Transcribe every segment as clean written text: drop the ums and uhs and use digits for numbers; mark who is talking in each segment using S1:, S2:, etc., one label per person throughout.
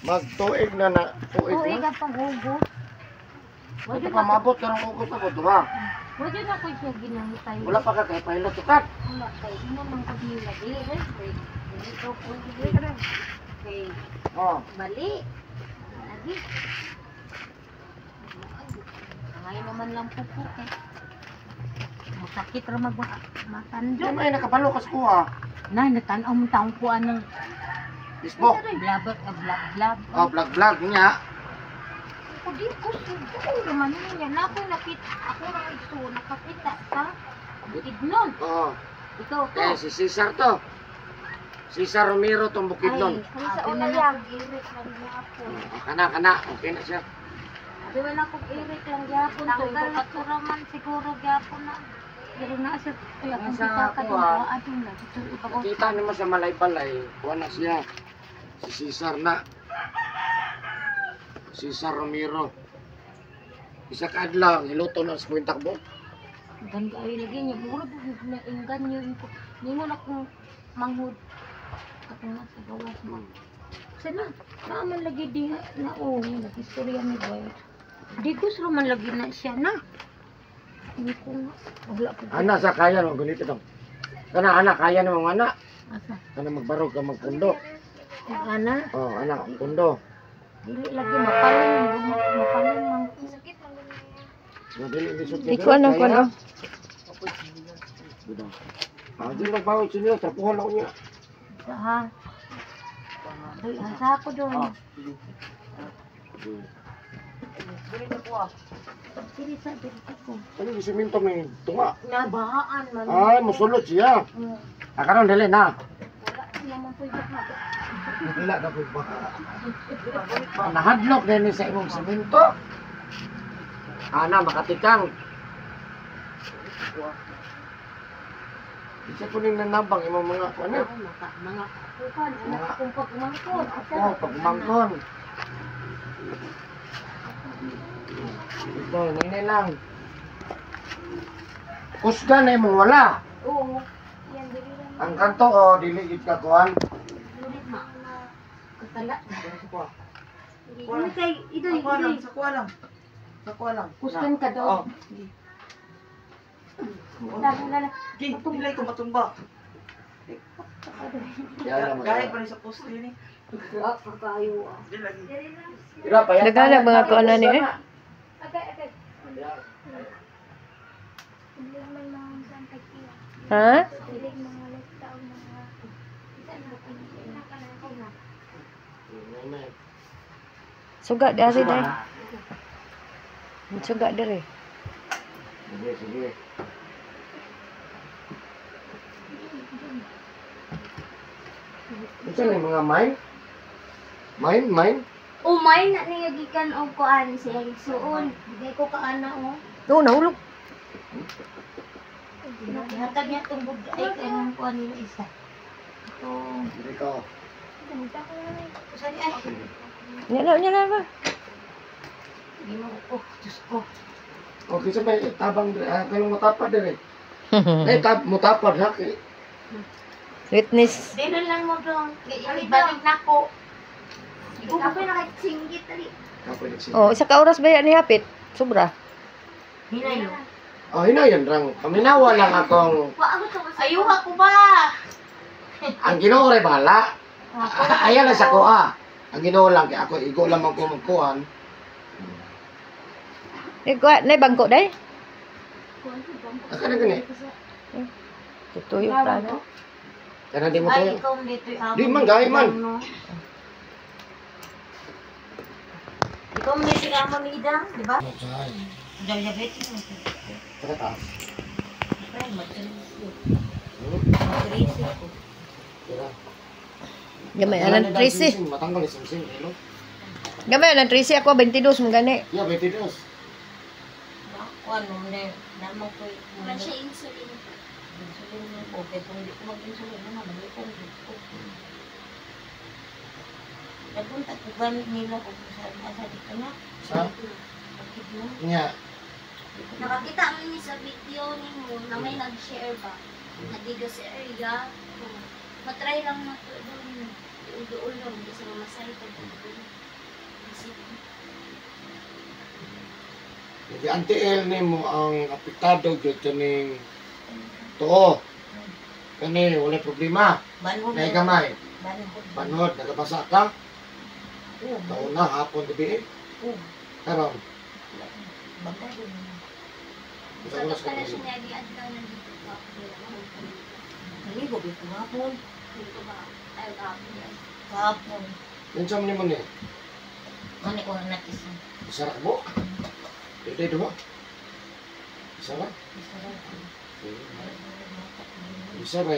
S1: Magtuig na na tuig
S2: Tuig
S1: na.
S2: ang pag-ugot.
S1: Ito pa mabot karong ugot ako duha.
S2: Wala na ko siya ginahitay.
S1: Wala pa ka kay pilot sukat.
S2: Wala kay ina man ko nila dili eh. Dili ko ko dili. Kay
S1: Oh,
S2: bali. Lagi. Angay naman lang pupok eh. Masakit ra mag
S1: di
S2: matandok.
S1: may nakabalo ka sa kuha.
S2: Na natan-aw mo taong kuan ng
S1: Facebook.
S2: Blab blab blab.
S1: Oh, vlog vlog niya.
S2: Ako di ko sugo naman niya. Na ako nakita ako ra igso nakakita sa Bukidnon.
S1: Oh,
S2: Ikaw to.
S1: eh si Cesar to. Cesar Romero tong Bukidnon.
S2: Ay, sa una lang irik lang gyapon.
S1: Oh, kana kana, okay na siya.
S2: Di ba na kung irik lang gyapon to, ikaw katura man siguro gyapon na. Pero na siya kaya kung
S1: Sa
S2: kita ka
S1: kuha.
S2: doon, adun na. Ito ipagaw.
S1: Nakita naman sa Malaybalay, kuha na siya. Si Cesar na. Cesar Romero. Isa ka adlaw, hiluto na sa kwintak mo.
S2: Ganda ay lagi niya. Mura po na inggan niyo. Ningon akong manghud. Katong na sa gawas mo. Sana, naaman lagi di na oh, nag-istorya ni Boy. Di ko man lagi na siya na. Hindi ko nga. Wala ko.
S1: Ana sa kaya no ganito dong. Kana ana kaya na mga ana.
S2: Asa?
S1: Kana magbarog ka magpundo.
S2: Ang ana,
S1: Oh, ana pundo.
S2: dili lagi mapaling, mapaling man ko.
S1: So, dili lisod
S3: Di ko ano ko no.
S1: Ah, di magbawal sinyo, trapuhan ako niya.
S2: Sa ha. Uy, asa ako doon. Dili sa dili ko.
S1: Ano yung siminto may tunga?
S2: Nabahaan man.
S1: Ay, musulot siya. Ah, karon dili na.
S2: Wala naman po yung baha.
S1: Wala na po ba? Nahadlok din sa imong siminto. Ana, makatikang. Isa ko ning nanabang imong mga ano?
S2: Ay, maka, mga kapukan, anak akong pagmangkon. Asa?
S1: Oh, pagmangkon. Ito, nini lang. Kusga na imong wala.
S2: Oo. Yan, dili lang.
S1: Ang kanto, oh, dili gid ka kuan.
S2: Dili ma. Katala. Dili kay idoy,
S4: Sa kuha lang,
S2: idoy.
S4: sa kuha lang. Sa kuha lang.
S2: Kusgan ka daw.
S4: Oh.
S2: Lala, lala.
S4: Gi, dilay ko matumba.
S1: Yan naman.
S4: Gaya pa rin sa poste ni.
S2: Wala pa kayo. Ah.
S4: Di lagi.
S1: Ira, payat-
S3: Naghanap mga kuan na ni eh.
S2: Agay, agay.
S3: Ha? Suga di ari dai. Suga dire.
S1: Sige, sige. Unsa na yung mga mine? Mine, mine?
S5: Umay na niya gikan og kuan siya igsuon.
S2: Hindi ko kaana oh.
S3: No, nahulog.
S2: Gihatag niya itong bugay kay nang kuan nila isa. Ito.
S1: Dili ko.
S2: Saan ay?
S3: Nya na ba?
S2: Ginoo ko, Diyos ko.
S1: Okay, sa may tabang dire, ah, kanang mutapad dire. Ay, tab mutapad ha. Kay-
S3: Witness.
S2: Dili lang mo dong. Ibalik na ko.
S5: Ako na singgit dali.
S1: Kapoy nagsin.
S3: Oh, isa ka oras ba yan ni hapit? Sobra.
S2: Hinayo.
S1: Oh, hinayon rang. Paminawa lang akong
S5: Wa ako to
S2: Ayuha ko ba?
S1: ang Ginoo ray bahala. Ayan lang sa kuha. Ang Ginoo lang kay ako igo lamang ko magkuhan.
S3: Ni kuha, nay bangko dai.
S1: Aka na gani.
S3: Tutuyo plano.
S1: Kana di mo
S2: Ay,
S1: tayo.
S2: ikaw dito amo.
S1: Di man, gay man.
S2: Ikaw dito amo ni Idang, di ba? Diabetes mo.
S1: Tara taas.
S2: Ay, matrisi.
S1: Hmm?
S2: Matrisi ko.
S1: Tara.
S3: Gamay anan 13.
S1: Matanggal ni sing hello.
S3: Gamay anan 13 ako 22 mo gani.
S1: Yeah, 22.
S2: Kuan mo na naman ko.
S5: Man siya insulin.
S2: Insulin mo ko. Kaya kung di ko mag-insulin mo na, malipong ko. Napunta ko gamit nila kung saan asa dito na.
S1: Sa
S2: Bakit mo?
S1: nya.
S5: Nakakita mi ni sa video nimo na may nag-share ba. Nadiga sa area. Matry lang na to doon. Duol lang di sa mamasay pag
S1: Hindi anti-L nimo ang apektado gyud kaning tuo. Kani wala problema.
S6: Banhod.
S1: Nay gamay.
S6: Banhod.
S1: Banhod nagabasa ka.
S6: Oo.
S1: Taon na hapon gabi.
S6: Oo.
S1: Karon,
S6: Banda din.
S1: isa oras
S5: Sa
S1: ka
S5: pala siya
S1: tulog.
S5: niya di adlaw nandito pa. Wala man ko.
S6: Naligo gyud ko hapon.
S5: Dito ba? Ay, kahapon yan.
S6: Kahapon.
S1: Unsa man nimo ni?
S6: Ano ko anak isa.
S1: Isa ra ka buok. Dili duha. Isa ra.
S6: Isa ra.
S1: Isa ra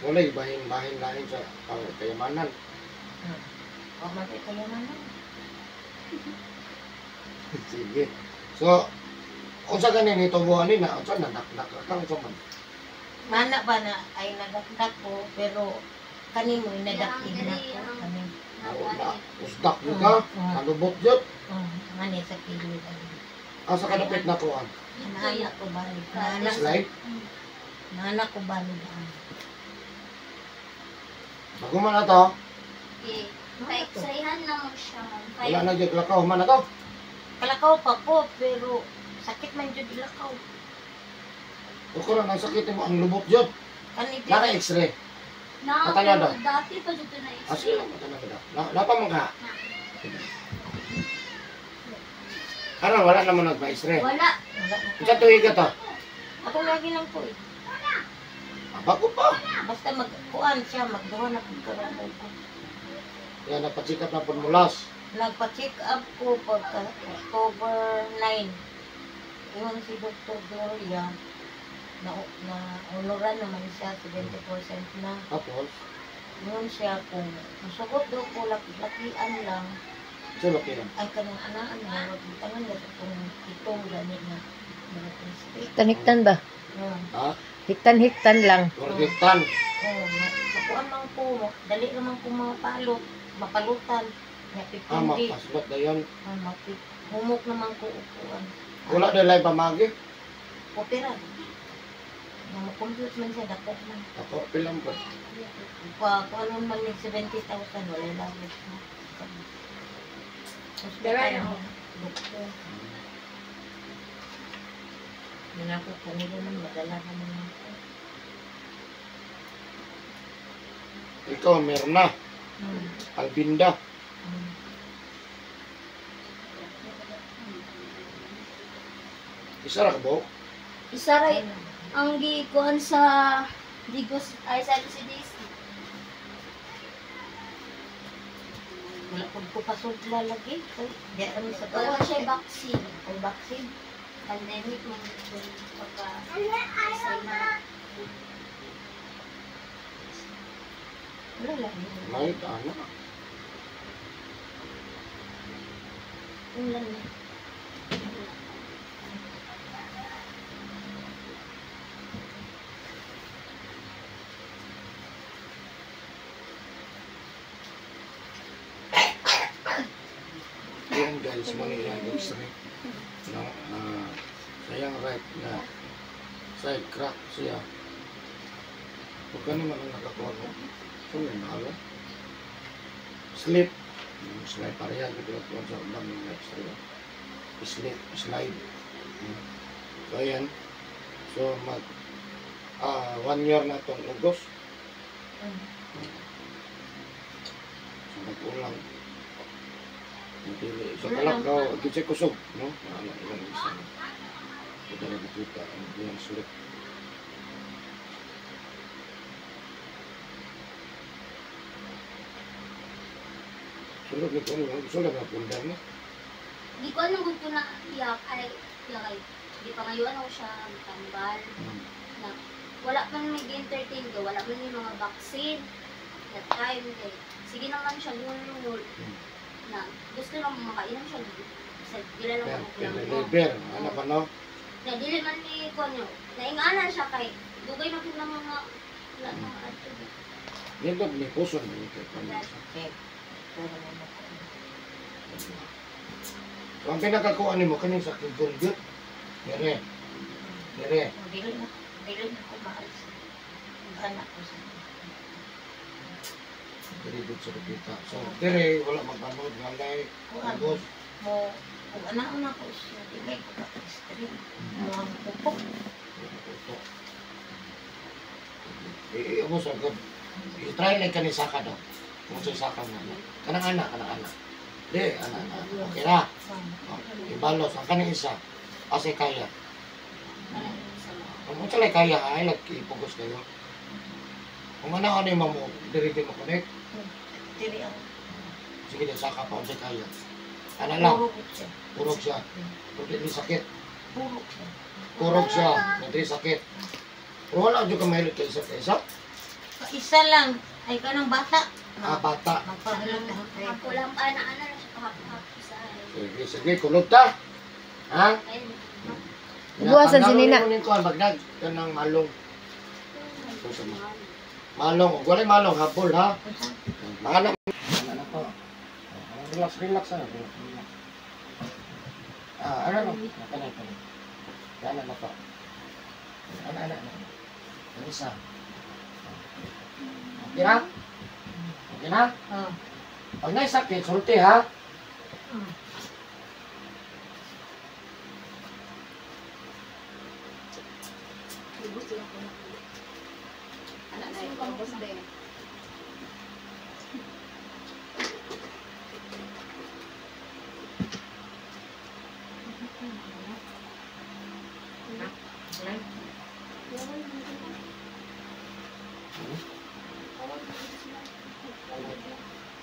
S1: walay bahin-bahin lain sa kayamanan.
S6: Wa man kay kayamanan.
S1: Sige. So, unsa gani ni tubuhan ni na unsa na naknak ka unsa man?
S6: Mana ba na ay nadakdak ko pero kanimo inadakig na ko kani.
S1: Na usdak mo ka, kalubot jud.
S6: Ngani sa kilid.
S1: Asa ka dapit na kuan?
S6: Nana ko balik. Nana
S1: Slide.
S6: nana ko balik.
S1: Bago man na to,
S5: Okay. Pa-x-rayhan na mo siya, ma'am.
S1: wala na jud lakaw man na to.
S6: Kalakaw pa ko pero sakit man jud ilakaw.
S1: O karon ang sakit mo ang lubot jud.
S6: Kani di
S1: Naka x-ray.
S5: Na,
S1: Matanya
S5: pero
S1: daw.
S5: dati pa dito na
S1: Asa
S5: x-ray.
S1: lang matanaw ka daw. Napa man ka? Karon wala naman nagpa-x-ray.
S5: Wala.
S6: Wala na.
S1: Unsa tuig ka to?
S6: Ako lagi lang ko eh.
S1: Bago pa.
S6: Basta magkuan siya, magduha na pud karon ko.
S1: Yan napacheck up na pud mulas.
S6: Nagpa-check up ko pagka October 9. Ingon si Dr. Gloria na na honoran naman siya 70% na.
S1: Tapos,
S6: Ingon siya kung musugot daw ko laki-lakian lang
S1: unsa laki yan?
S6: ay kanang anaan na butangan na itong itong gani na mga plastic.
S3: Hiktan-hiktan ba?
S6: No.
S1: Ha?
S3: Hiktan-hiktan lang.
S1: Orgitan.
S6: Oh, makuan man ko, dali naman ko mapalot, mapalutan. Nya
S1: Ah,
S6: 15 days.
S1: mapaslot na yun.
S6: Ah, humok naman ko upuan.
S1: Wala na lang pamagi.
S6: Opera. Nga mo-compute man siya, dako man.
S1: Ako, pilang po.
S6: Pa, kung ano man yung 70,000, wala labot na.
S2: Dara,
S6: Hospital, doktor. Yan ako, kung wala man, madala ka man ako.
S1: Ikaw, Mirna. Albinda. Isa ra ka buhok?
S5: Isa ra ang gikuan sa Digos ay sa LCDC.
S6: Wala po ko pasudla lagi. Kay, di kami sa
S5: Wala siya vaccine.
S6: Ay, vaccine.
S5: Pandemic man gud pagka x-ray na.
S6: Wala lagi.
S1: May ana.
S6: Wala na.
S1: Yan guys, mga iyang x-ray. No, sayang right na side crack siya. Huwag ka naman ang nakakuha ko. So, may mahalo. Slip. Slide pareha. Ito lang sa ulang ng x-ray. Slip, slide. So, ayan. So, mag 1 year na itong August. So, mag-ulang. Dili. So, kalakaw, gitsay kusog, no? Ano, ilang isa. Ito na nakita ang iyang slip. Sulod ni ko, sulod na pundar na.
S5: Di ko alam kung na iyak ay iyak ay di pa ngayon ako siya tambal na wala man may entertain ko, wala man may mga vaccine that time kay sige naman siya lulul na gusto lang makainom siya sa dila lang ako
S1: Pero,
S5: lang ko
S1: liver, ano ba no?
S5: na dili man ni konyo naingana siya kay dugay na pud mga wala nang adto.
S1: Nindot ni puso ni kay paano siya.
S6: Okay. Pero may mukha.
S1: So, ang pinakakuha nimo kaning sa kigulgyot. Dire. Dire.
S6: Dili na ko maalis. Anak ko sa
S1: Diri gud sa dapita. So dire wala magbanod ngalay.
S6: Kuan
S1: Ubos.
S6: mo ug ana ko siya dili ko ka stream. Mo ang pupok.
S1: Eh, ubos ang good. I-try lang kani saka daw. Kung sa saka nga na. Kanang ana, kanang ana. Di, ana, ana. Okay ra. Oh, ibalos ang kaning isa. Asa kaya. Kung unsa lay kaya ay lag ipugos kayo. Kung ano ano yung mamo, diri di mo connect.
S6: Diri ang
S1: Sige din saka pa unsa kaya. Ana lang,
S6: puro siya.
S1: kurog siya. Kung di sakit,
S6: Puro siya.
S1: kurog siya, kung di sakit. Pero wala jud ka mahilot kay isa kay isa.
S6: Isa lang ay kanang bata.
S1: Ah, bata.
S6: Magpahulog na
S5: Ako lang ana ana lang siya kahap-hap sa
S1: Sige, sige, kulog ta. Ha?
S5: ay.
S3: Buwasan si Nina.
S1: Tanggalon mo ning kanang malong. Malong, ug walay malong habol ha. Maana. Ana na to. Relax, relax na, relax, relax. Ah, ano no? Kanay, kanay. Ana na to. Ana, ana, ana. Ang isa. Okay na? Okay na?
S6: Ah.
S1: Pag naisakit, sulti ha.
S2: Ana na yung pangkos din.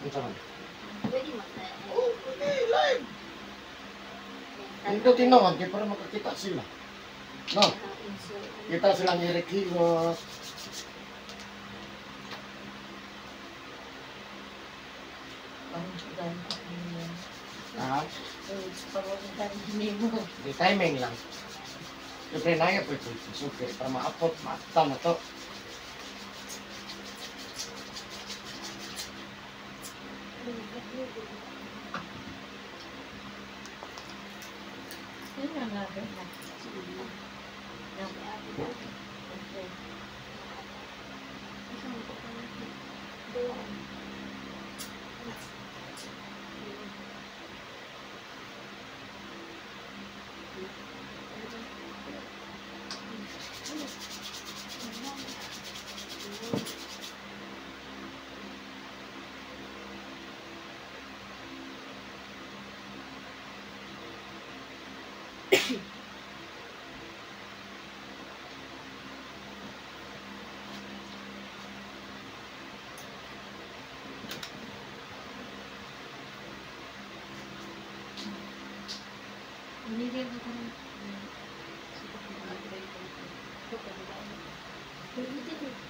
S1: Unsa man?
S5: Pwede man.
S1: Oh, pwede, live. Nindot tinuod, kay para makakita sila. No, kita silang Eric Hilos. Ha? Di timing lang. Siyempre na yung pwede suki para maapot, maaptan na to.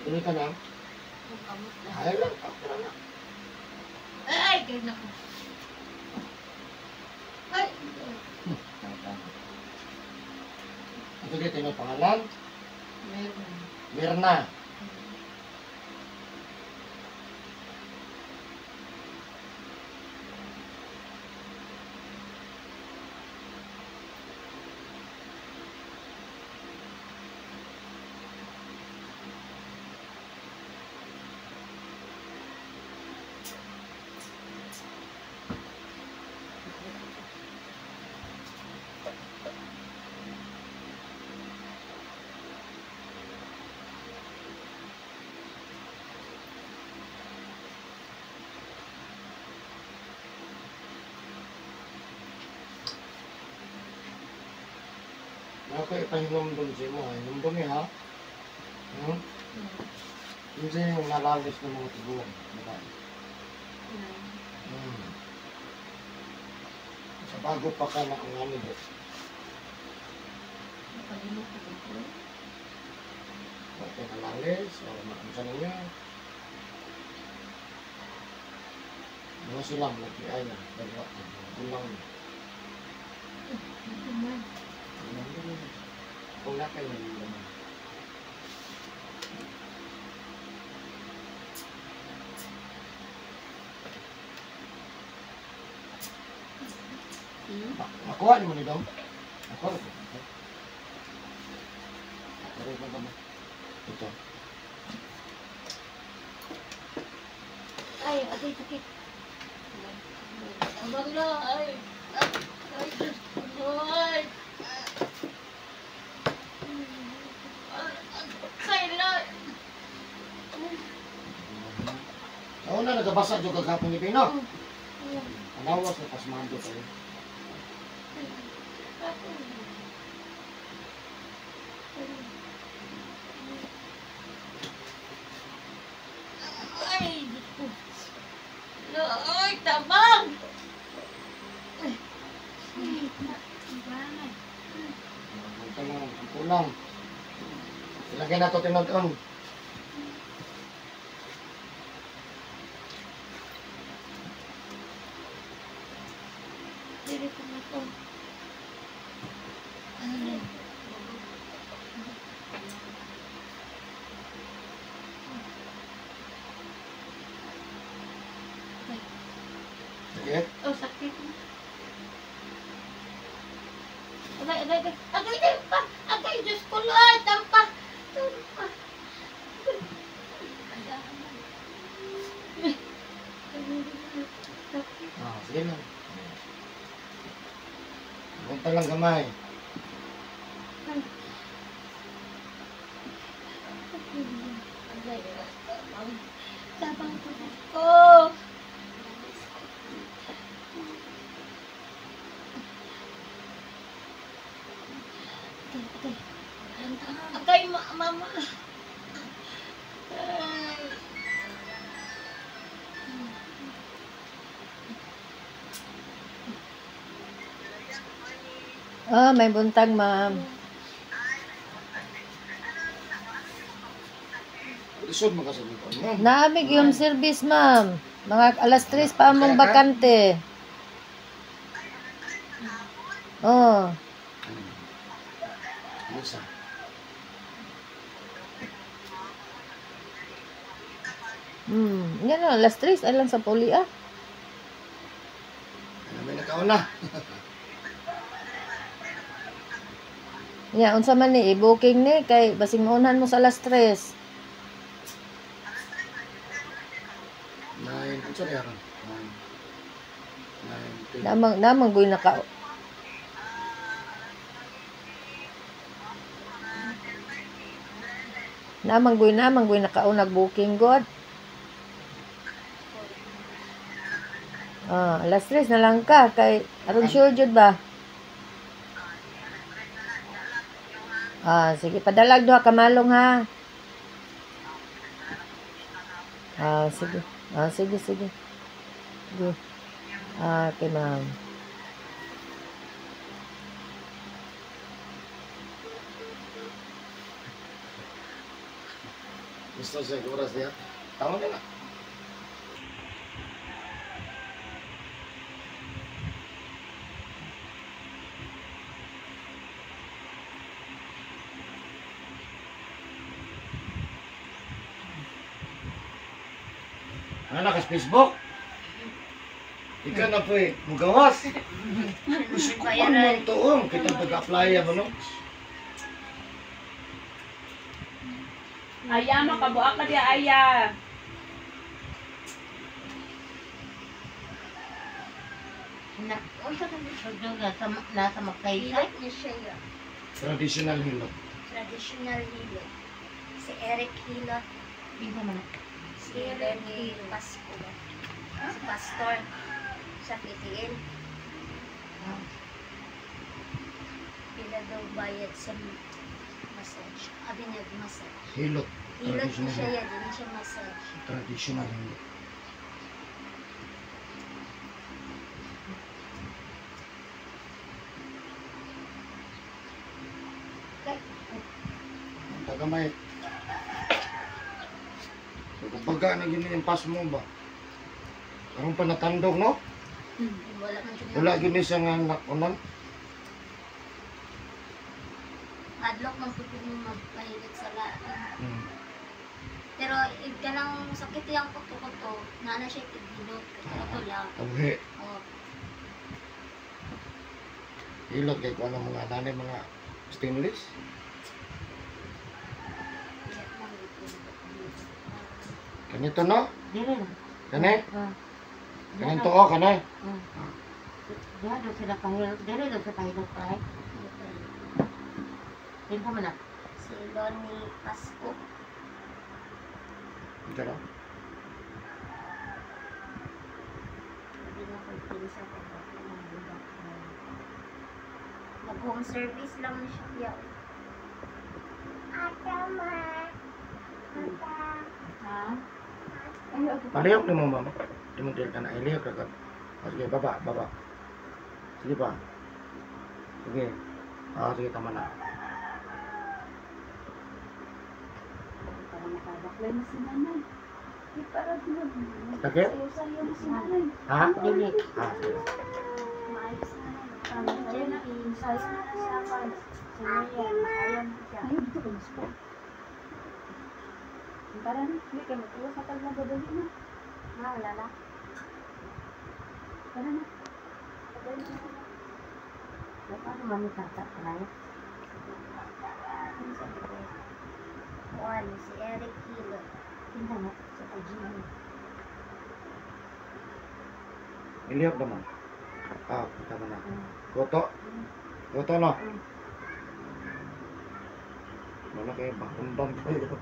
S1: Ini ka na? Ay lang, okay na.
S6: Ay, kaya na ko. Ay!
S1: Ito dito yung pangalan?
S6: Meron.
S1: Mirna. Ako ipahinomdom sa imo, hinomdom eh ha. Hmm? Minsan yung nalalis ng mga tiguan, diba? Hmm. Sa bago pa ka na ang ano do. Okay, nalalis, o maunsa ninyo. Mga silang, nag-ay na, dalawa, gulang na. Kung na kayo nalalaman. Makuha ni mo ni Dong? Makuha ni mo. Ito.
S2: Ay, agay sakit. Tabang na, ay. Ay, Diyos ko, Lord. Ay, Lord.
S1: Sa una, nagabasa dyan kagapon ni Pino. Anawas na pasmado kayo.
S2: Ay, Diyos ko. Lord, tabang!
S1: Punta lang, ang kulang. Ilagay na ito tinod-on.
S2: Dili ko na to. Ay.
S1: Sige.
S2: Oh, sakit. Agay, agay, agay. Agay, tampa. Agay, Diyos ko, Lord. Tampa. Tampa.
S1: Ah, sige lang. Punta lang gamay.
S2: Agay, tabang. Tabang ko, Diyos ko. Agay, agay. Agay, mama. Ay.
S3: Ah, may buntag, ma'am.
S1: Lisod mo kasi dito. Ma'am.
S3: Naamig yung service, ma'am. Mga alas 3 pa among bakante. Oh,
S1: Lisa.
S3: Yan na, alas 3 ay lang sa puli ah.
S1: Ano may nakauna?
S3: Ya, unsa man ni i-booking ni kay basing maunhan mo sa alas 3.
S1: 9. Ano sorry aron? 9. 9, 10.
S3: Namang namang goy naka. Namang goy nakaunag booking god. Ah, alas 3 na lang ka kay aron sure jud ba? Ah, sige padalag duha ka malong ha. Ah, sige. Ah, sige, sige. Sige. Ah, okay, ma'am.
S1: Gusto siya oras niya. Tama na na. Ano ka sa Facebook? Ikaw na po eh, mugawas. Gusto ko pa naman toong. Kita pag-apply mo, no?
S7: Aya, makabuak ka di aya.
S6: Na, unsa ka ni siya nasa Magsaysay?
S5: Hilot niya siya yun.
S1: Traditional hilot.
S5: Traditional hilot. Si Eric Hilot.
S6: Di ba man?
S5: Si Lenny Pasco. Si Pastor. Sa PTL. Pila daw bayad sa massage. Abi niya massage.
S1: Hilot.
S5: Hilot po
S1: Traditional
S5: siya
S1: hilot.
S5: yan. Hindi siya massage.
S1: Traditional hilot. Tagamay. Kumbaga na gini yung pas mo ba? Karon pa natandog, no?
S5: Wala man siya.
S1: Wala gini siya nga nakunan.
S5: Adlok man po mo magpahilot sa laan. Pero if ka lang sakit yung kuto-kuto, na siya tighilot. Kuto-kuto lang.
S1: Tabuhi.
S5: Oh.
S1: Hilot kay kuan ang mga nanay mga stainless. Ganito, no?
S6: Dire na.
S1: Kani?
S6: Ah.
S1: Kanin tuo, kani?
S6: Diha daw sila kahilot. Dili daw sa kahilot ay. Kinsa man na?
S5: Si Lonnie Pasco.
S1: Ito na.
S5: Hindi na ko pinsa ko. Nag-home service lang na siya. Kuya.
S2: Ha? Ay, okay.
S1: Palihok ni mo, ma'am. Di mo ka na. Ilihok ka. Ah, sige, baba, baba. Sige pa. Sige. Ah, sige, tama na.
S7: Para makabaklay na si nanay. Di para na.
S1: Sakit?
S7: Sayo-sayo na si nanay.
S1: Ha?
S6: Dili.
S1: Ah, sige.
S5: Maayos na na. Sayo na. Sayo na siya. Sayo
S7: Ayaw dito kayo sa. Tara na. Hindi kayo matuwa sa tag na babali na.
S5: Ma, wala na.
S7: Tara na.
S6: Paano man ni tata pala?
S5: Ano sa likod? Kuan, si Eric Hilo.
S6: Kinsa na?
S5: Sa Tajini.
S1: Ilihok naman. Ah, tama na. Goto. Goto no? Wala kayo, bakumbang kayo.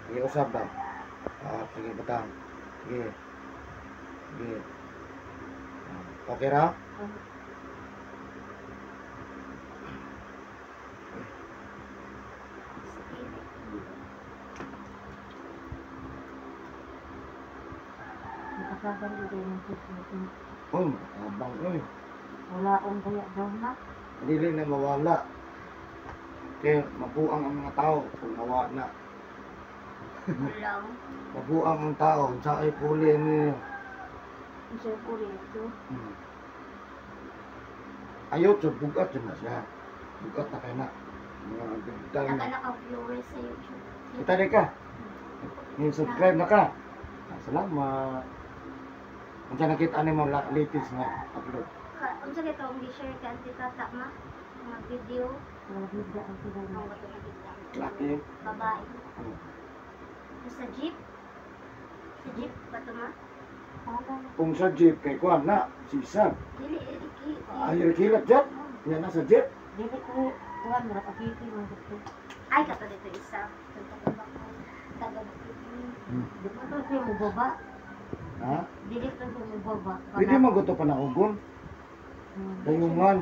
S1: Sige, usap ba? Ah, sige, batang. Sige. Sige. Ah, okay ra?
S5: Si Eric Hilo.
S6: Nakasabang di kayo ng susunod.
S1: Uy, makabang uy.
S6: Wala akong kaya daw na.
S1: Dili na mawala. Kaya mabuang ang mga tao kung nawa na.
S5: Lang.
S1: Mabuang ang tao. Sa ay puli niyo.
S2: Sa kurento.
S1: Ayaw, so bugat yun na siya. Bugat na kayo na. Mga digital
S5: Naka
S1: na.
S5: naka-viewer sa YouTube.
S1: Kita rin ka. Ngayon, subscribe na ka. Ah, salamat. Unsa nakita ni mo latest nga upload.
S5: Ka, unsa kay tawag gi-share ka anti tata ma? Mga video.
S6: Wala bigla ang sila
S5: Ang
S6: na.
S5: bato na bigla.
S1: Laki.
S5: Babae.
S1: Hmm.
S5: Sa jeep. Sa jeep ba to ma?
S1: Kung sa jeep kay kuan na, si Sam.
S5: Dili Eric Hilo.
S1: Ay, kilat jeep. Yan na sa jeep.
S6: Dili ko kuan mura kapiti man gud.
S5: Ay, kato dito isa. Taga taga
S6: Di ba to siya mo baba?
S1: Ha?
S6: Dili to siya mo baba.
S1: Pwede man gusto pa na ugon. Dayungan.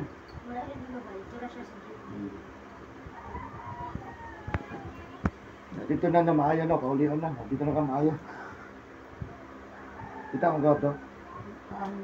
S5: Wala rin ba ba? Ito na siya sa jeep.
S1: Dito na na maayo no, kaulion na. Dito na ka maayo. Kita ang gato.
S6: Ang